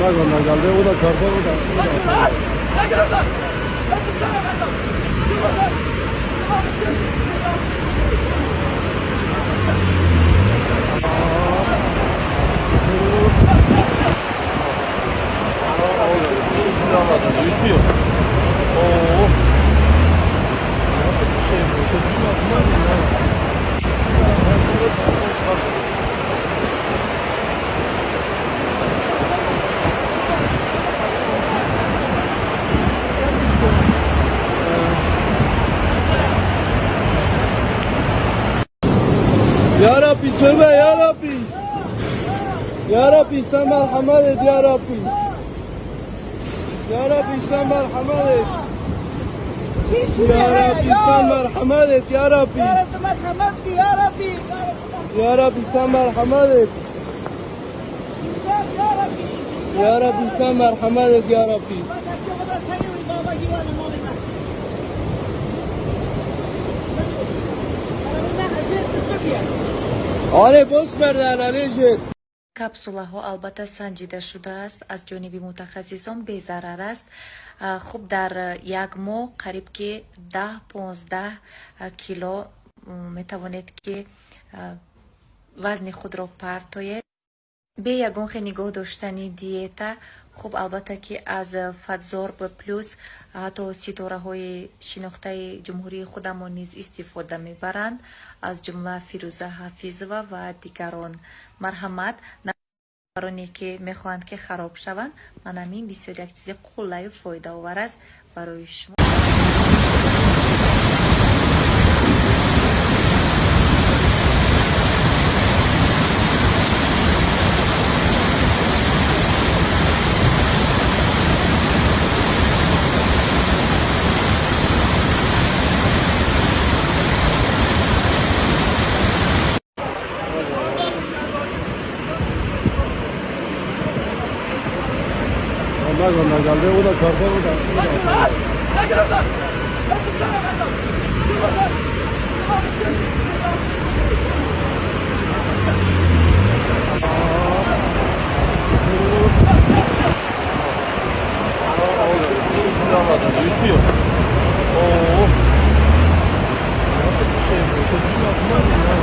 Onlar geldi, o da çarpar, o da. Yüzüyor. Oo. Nasıl bir şey bu? Çocuğun aklına ne ya? Ya Rabbi tövbe ya Rabbi. Ya Rabbi sen merhamet et ya Rabbi. Ya Rabbi sen merhamet et. Ya Rabbi sen merhamet et ya Rabbi. Ya Rabbi Ya Rabbi sen merhamet et. Ya Rabbi sen merhamet et ya Rabbi. آره boş ver de. Капсулаҳо албатта санҷида шудааст аз ҷониби мутахассисон, безарар аст. Хуб, дар як моҳ қариб ки 10-15 кило метавонед ки вазни худро партоед бе ягон хел нигоҳ доштани диета. Хуб, албатта ки аз Фатзорб Плюс ҳатто ситораҳои шинохтаи ҷумҳурии худамон низ истифода мебаранд, аз ҷумла Фирӯза Ҳафизова ва дигарон. Марҳамат, нафароне ки мехоҳанд ки хароб шаванд, манамин бисёр як чизи қуллаю фоидаовар аст барои шумо. Onlar geldi, o da çarpar, o da. Yüzüyor. Oo. Nasıl bir şey bu? Çocuğun aklına ne ya?